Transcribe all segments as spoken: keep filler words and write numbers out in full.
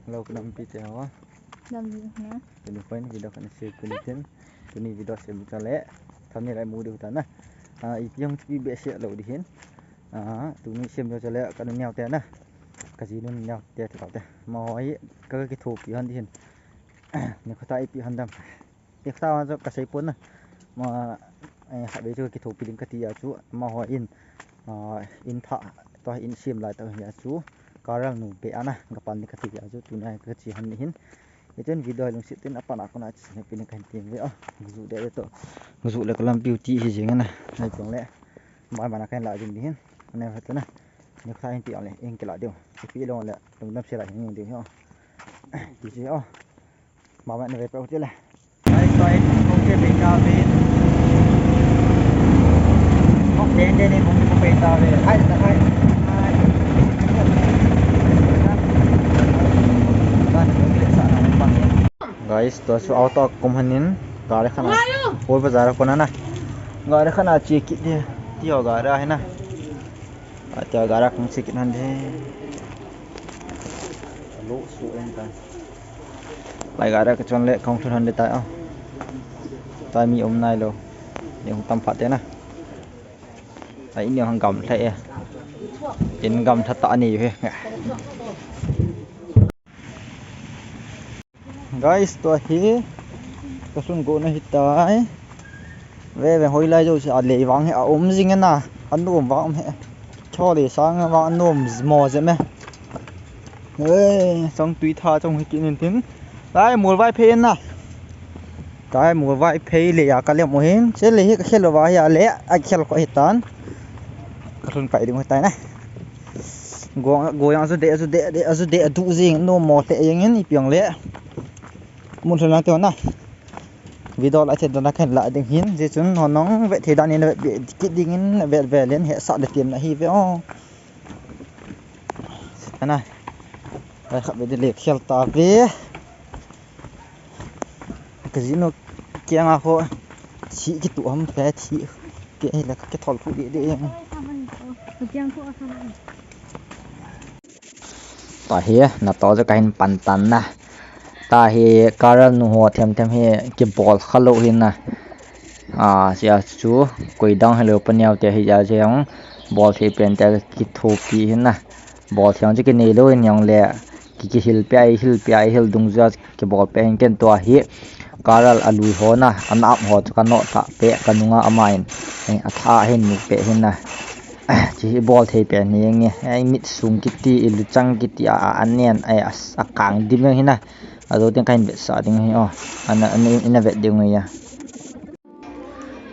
Hello, ka nampi te ho. Nampi na. Tuni point video kan share kuni tin. Tuni video sem ta le. Thumbnail lai mu diu ta na. Ah, ipi hung chipi be se lou di hin. Ah, tuni sem lou chale ka nu neo te na. Ka ji nu neo te te te. Mo hi ka kithopi han di hin. Ni khata ipi han dam. Ek ta wan jo ka sei pon na. Ma, eh, ha be jo kithopi ding ka ti a chu, amaho in, ah, in pha, to in sem lai to hi a chu, Carol nu be ana, ka pan ni ka ti a chu, tuni ka chi han ni hin. Iten video lungset tin apan a kona chi ne pin ka hin tin ve, oh, zu de to. Zu le ka lampi u ti hi jing na. Ai pong le. Mai mana kan la ding ni hin. Ne ha ta na. Ni kha hin ti ang le, in ke la deu. Ipi lo le, tum dam se la hin deu, oh. Ti ji, oh. Mama na ve pa hotel le. Ai, koi, kong ke pe ta ve. Kong den den ne kong ke pe ta ve. Hai, hai. Hai. Ban kong ke sa na pa. Guys, to su auto kum hanin, gari khana. Oi, bazar ko na na. Gari khana chi kit de. Ti ho gari hai na. Acha gari kong chi kit han de. Lo su en ta. Lai gari ka chon le kong thun han de tai a. Tai mi um nai lo. Ni hung tam phat te na. Ai ni hung gam thai e. In gam tha ta ni he. Guys, to hi ka sun go na hi tai. Ve ve hoi lai jo si a lei vang hi a um jing na. An um vang um he. Cho le sang vang an um mo je me. Hey, chong tui tha chong hi kin tin. Lai mul vai phei na. Tai mul vai phei le ya ka le mo hin. Che le hi ka khel va hi a le a khel ko hi tan. Ka sun pai ding ho tai na. Go, go yang azu de, azu de, de, azu de, adu jing, no mo te jing in, ipi ang le. Mun thun lang te na. Video la te dana kan la ding hin, je chun ho nong ve the dan in ve kit ding in, ve ve len he sa de tin na hi ve o. Ana. Ai kha ve de le khel ta ve. Ka jinu kiang a ho thi kitu ham pe thi ke la ka thol phu de de. Tahi na to ja kahin pan tan na. Tahi Carol nu ho them them hi kibol kha lou hin na. A, sia chu koi dang hello pa neo te hi ja jeng bol thei pen te kithopi hin na. Bol thei ang chu kinei lou in jong le ki, kihil pe ai, hil pe ai, hil dungjuia kibol pe hin ken tua hi. Carol alui ho na, anam ho chu ka notlha pe, ka nunga ama in, eh, atha hin mu pe hin na. Chi hi bol thei pe ni nge, eh, mit sung kiti, i luchang kiti, a, a, anen, eh, a, akang dim hin na. Ajo tin kahin vetsah ding hi o. Ana, ana, ina vet ding hi a.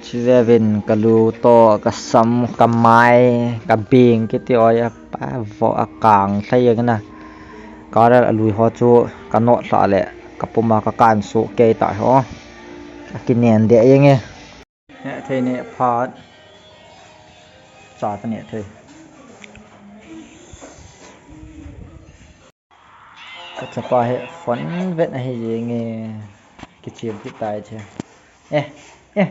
Chivevin ka lu to, ka sam, ka mai, ka beng kiti o a pa vo a kang thei ang na. Carol alui ho chu ka notlha le ka puma ka kan su kei ta ho. A kinen de ang e. Ne thei ne phat. Cha ta ne thei. Ka chapa hi phone vet ahi jeng e, kichim kit tai che. Eh, eh,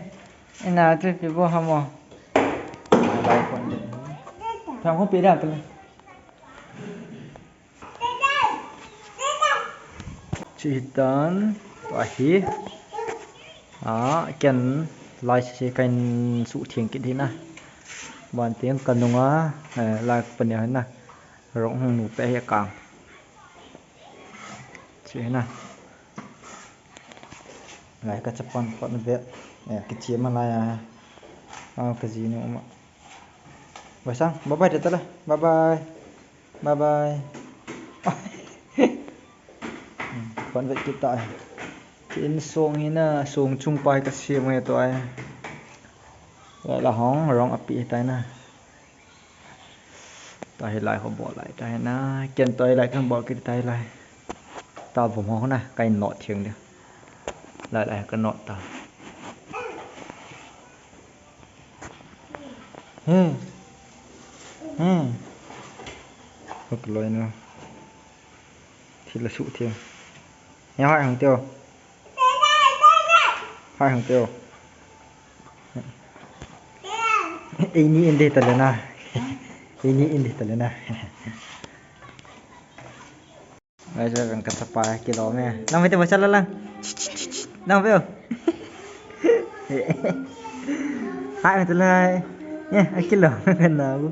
ina chu pi bo hamo. Bai phone vet. Thang ho pi da pele. Chi hitan, ahi. A, ken lai si kahin su theng kit hi na. Ban teng ka nunga, eh, lai pa ne hi na. Rong hung nu pe hi kang. Chi na. Lai ka chapan pot na be. Eh, kichim a lai a. A, ka jinu ma. Bai sang, bye bye ta la. Bye bye. Bye bye. Kon vet kit ta. Ki in song hi na, song chung pai ka siam ngai to ai. Lai la hong, rong api tai na. Tahi lai ho bol lai, tahi na. Ken tahi lai kan bol kit tahi lai. Ta vom ho na, ka in not thiang de. Lai lai ka not ta. He. He. Hok loi na. Thil la su thiang. He hai hang teo. Hai hang teo. Eini in de ta le na. Eini in de ta le na. Ai, sa kan kachapa kilom e. Nang vete ba chala lang. Nang veo. Hai, betul hai. Ya, kilom kan na bu.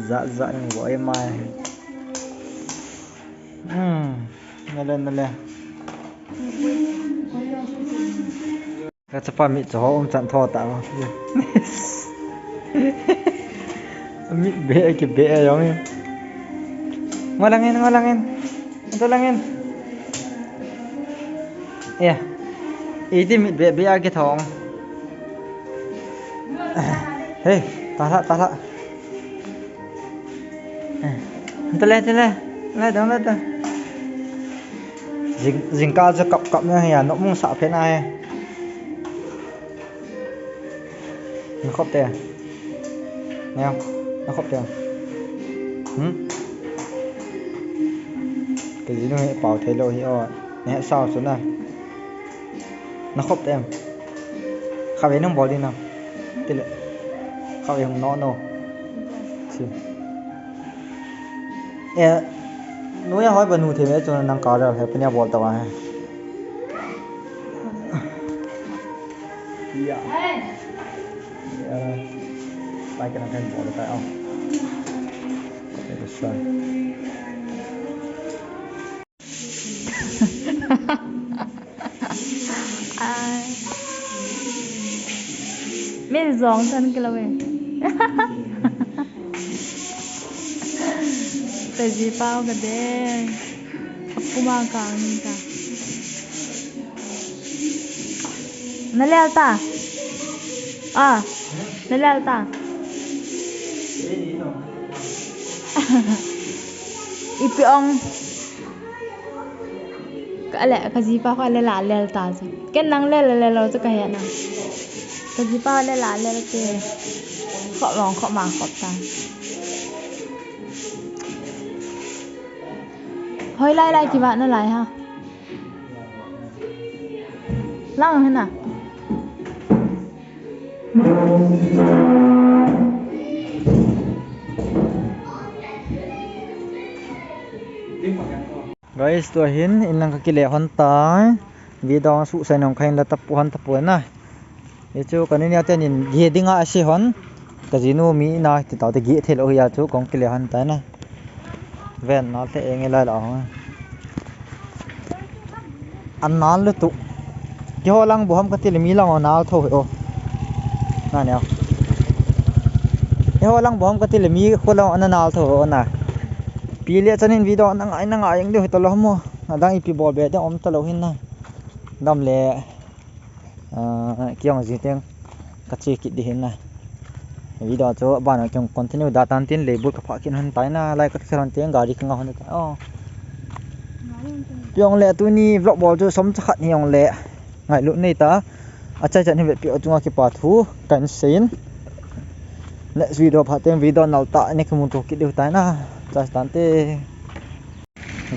Za, za yang bo e mai. Hmm, nale, nale. Kachapa mit cho ho um chan tho ta. Mit be ki be yong. Ngolangin, ngolangin. Ngolangin. Ya. Iti mit be be a ki thong. Hey, tala, tala. Tale, tale. Lai dong, lai dong. Jing, jingkah chu kap kap na hi a, nopmong sah phet na hi. Na khop te. Neo, na khop te. Hmm? Kajinu hi pao thei lou hi o. Ne sao chu na. Na khop te em. Khatvei nang bol ding na. Tile. Khatvei hung no no. Si. E, nu ya hoi ba nu the me chu nang ka ra he pnya bol ta wa he. Ya. Ya. Pai ka nang kan bol ta au. Ito sa. Ai. Min jong chan kilo e. Kaji pao ka de. Akuma ka ang ta. Na lel ta. Ah. Na lel ta. Ipi ong. Ka le, kaji pa kho le la lel ta chu. Ken nang le le le lo chu ka he na. Kaji pa le la lel ke. Khop long khop ma khop ta. Hoi lai lai kiva na lai ha. Lang hena. Guys, tua hin in lang ka kile hon tai. Video suhsei nung kha in la tapu hon tapu na. Hichu ka nini a ten in geh ding a ase hon. Kajinu mi na ti tau te geh thei lou hi a chu kong kile hon tai na. Ven nal te eng e lai la hon. An nal lutuk. Keiho lang boham kati le mi lang o nal tho o. Na neo. Keiho lang boham kati le mi kho lang o na nal tho o na. Pi le chan in video na ngai na ngai jeng diu hi ta lou mo. Adang ipi bol be ding um ta lou hin na. Dam le. Ah, kiong ji teng ka che kit di hin na. Video chu ban a kiong continue da tan tin le bul ka pha kin hon tai na, lai ka kher hon teng gari ka nga hon tai. Oh. Piong le tuni vlog bol chu som cha khat ni ong le. Ngailut nei ta. Achai chan hi ve pi o chunga kipa thu kan sein. Next video pha teng video nal ta ne ka mun to kit diu tai na. Chas tan te.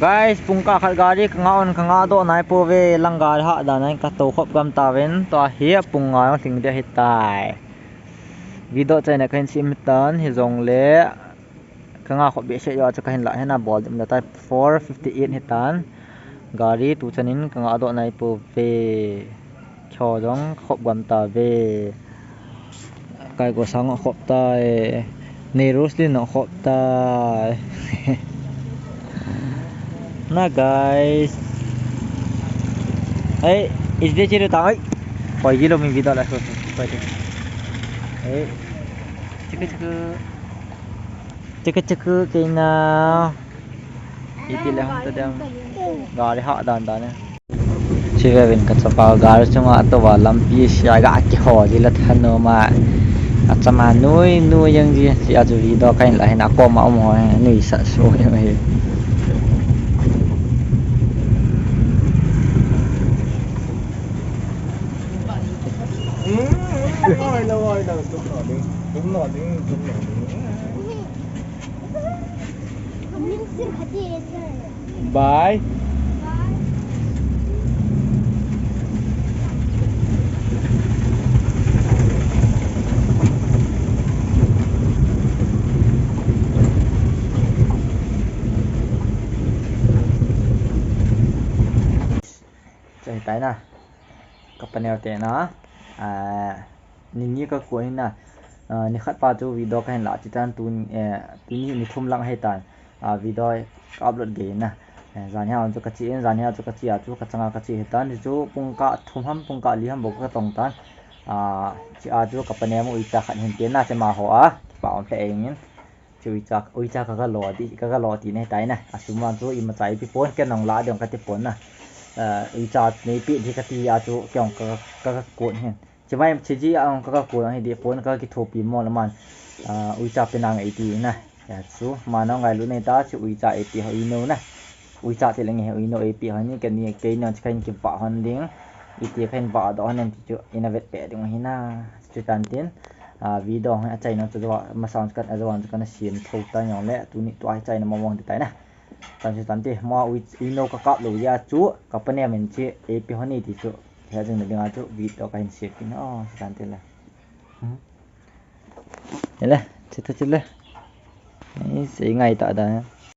Guys, pung kah khat gari ka nga on ka nga doh nai pouve, lang gari hah dan a ka tou khop gam tauvin, tua hi a pung nga jong lhing dia hitai. Video chaina ka hin sem hitan, hijongle ka nga khop behseh jeh a chu ka hin lah hena bol dim le tai four fifty eight hitan. Gari tu chan in ka nga doh nai pouve. Kho jong khop gam tave. Kai ko sang khop tai. Nei Roslyn khop tai. Na guys. Hey, is this it? Hey. Koi gilo mi video la so. Koi. Hey. Chika chika. Chaka chaka keina. Iti le hung ta ding. Gari hah dan dan e. Chi ve vin ka chapa gari chunga atoh va lampi sia ga kiho ji la than no ma. Achama nui nui jeng ji chi a chu video ka in la hin a koma um ho nui sa so jeng hi. Bye. Chu hitai na. Ka paneo te na. Ah, ni ni ka kon na. Ah, ni khat pa chu video ka hin la ti tan tun, eh, tuni ni thum lang hitan. Ah, video ka upload ge na. Eh, jan hia chu ka chi in, jan hia chu ka chi a chu ka changa ka chi hitan. Ni chu pung ka thum ham, pung ka li ham bou ka tong tan. Ah, chi a chu ka paneo mu uicha khat hin te na che ma ho a. Pa om te eng in. Chu uicha, uicha ka ka lo ti, ka ka lo ti nei tai na. A sum man chu imacha ipi pon, ka nong la dong ka ti pon na. Ah, uicha nei pi di ka ti a chu kong ka, ka, ka kon hin. Chi mai chi ji a ong ka, ka kon hi di pon ka ki thopi mo la man. Ah, uicha pe nang ei ti na. Ya chu ma nong ngai lu nei ta chu uicha ei ti ho i no na. Uicha ti leng he uino ei pi ho ni ka ni kei no chi ka in ki ba hon ding. I ti ka in ba do hon em ti chu ina vet pe ding hi na. Chu tan tin. Ah, video a chaina chu ma sound card a jawan chu kana siam tho ta jong le tuni tua hi chaina mo mong ti tai na. Tan chu tan ti ma ui, uino ka kap lo ya chu ka paneo min chi ei pi ho ni ti chu. He jing na ding a chu video ka hin siam pi na. Oh, chu tan ti le. Hmm. Ele, chu ta chu le. Ei, sei ngai ta da.